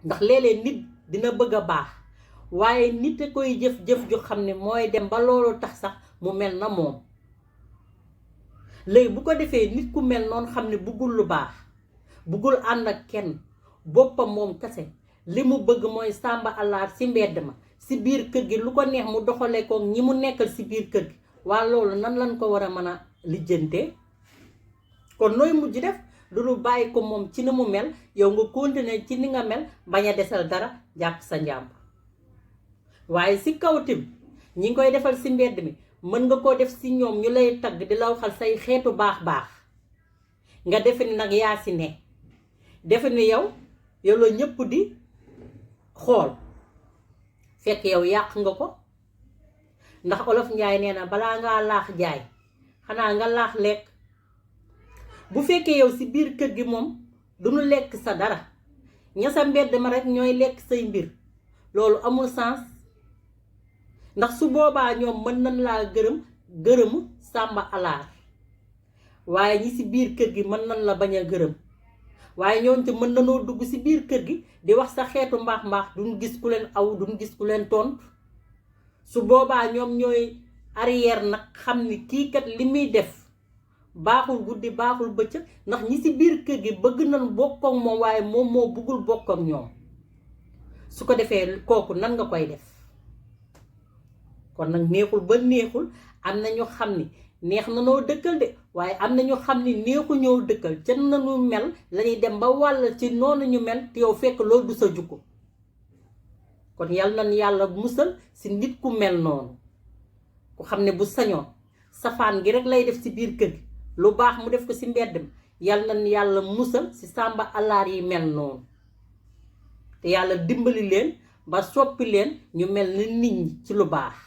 ndax léeg-léeg nit dina bëgg a baax waaye nit a koy jëf-jëf ju xam ne mooy dem ba loolu tax sax mu mel na moom. léegi bu ko defee nit ku mel noonu xam ne bëggul lu baax bëggul ànd ak kenn boppam moom kese li mu bëgg mooy sàmba alaar ci mbedd ma ci biir kër gi lu ko neex mu doxalee ko ñi mu nekkal ci biir kër gi waa loolu nan lañ ko war a mën a lijjantee. kon nooy mujj def du lu bàyyi ko moom ci ni mu mel yow nga continuer ci ni nga mel bañ a desal dara jàpp sa njàmbur. waaye ci kaw tim ñi ngi koy defal ci mbedd mi mën nga koo def ci ñoom ñu lay tagg di la waxal say xeetu baax nga defe ni nag yaa ci ne defe ni yow la ñëpp di xool fekk yow yàq nga ko. ndax olof njaay nee na balaa ngaa laax jaay xanaa nga laax lekk. bu fekkee yow ci biir kër gi moom duñu lekk sa dara ña sa mbedd ma rekk ñooy lekk say mbir loolu amul sens. ndax su boobaa ñoom mën nañ laa gërëmu sàmba alaar waaye ñi ci biir kër gi mën nañ la bañ a gërëm waaye ñoom te mën nañoo dugg ci biir kër gi di wax sa xeetu mbaax duñ gis ku leen aw duñ gis ku leen tontu. su boobaa ñoom ñooy arrière nag xam ni kii kat li muy def baaxul guddi baaxul bëccëg ndax ñi ci biir kër gi bëgg nañ bokk ak moom waaye moom moo bëggul bokk ak ñoom. su ko defee kooku nan nga koy def. kon nag neexul ba neexul am na ñu xam ni neex na noo dëkkal de waaye am na ñu xam ni neexu ñoo dëkkal ca nañu mel lañuy dem ba wàll ci noonu ñu mel te yow fekk loolu du sa jukko. kon yal nañ yàlla musal ci nit ku mel noonu ku xam ne bu sañoon safaan gi rek lay def ci biir kër gi lu baax mu def ko ci mbedd mi yal nañ yàlla musal ci sàmba alaar yi mel noonu te yàlla dimbali leen ba soppi leen ñu mel ni nit ñi ci lu baax.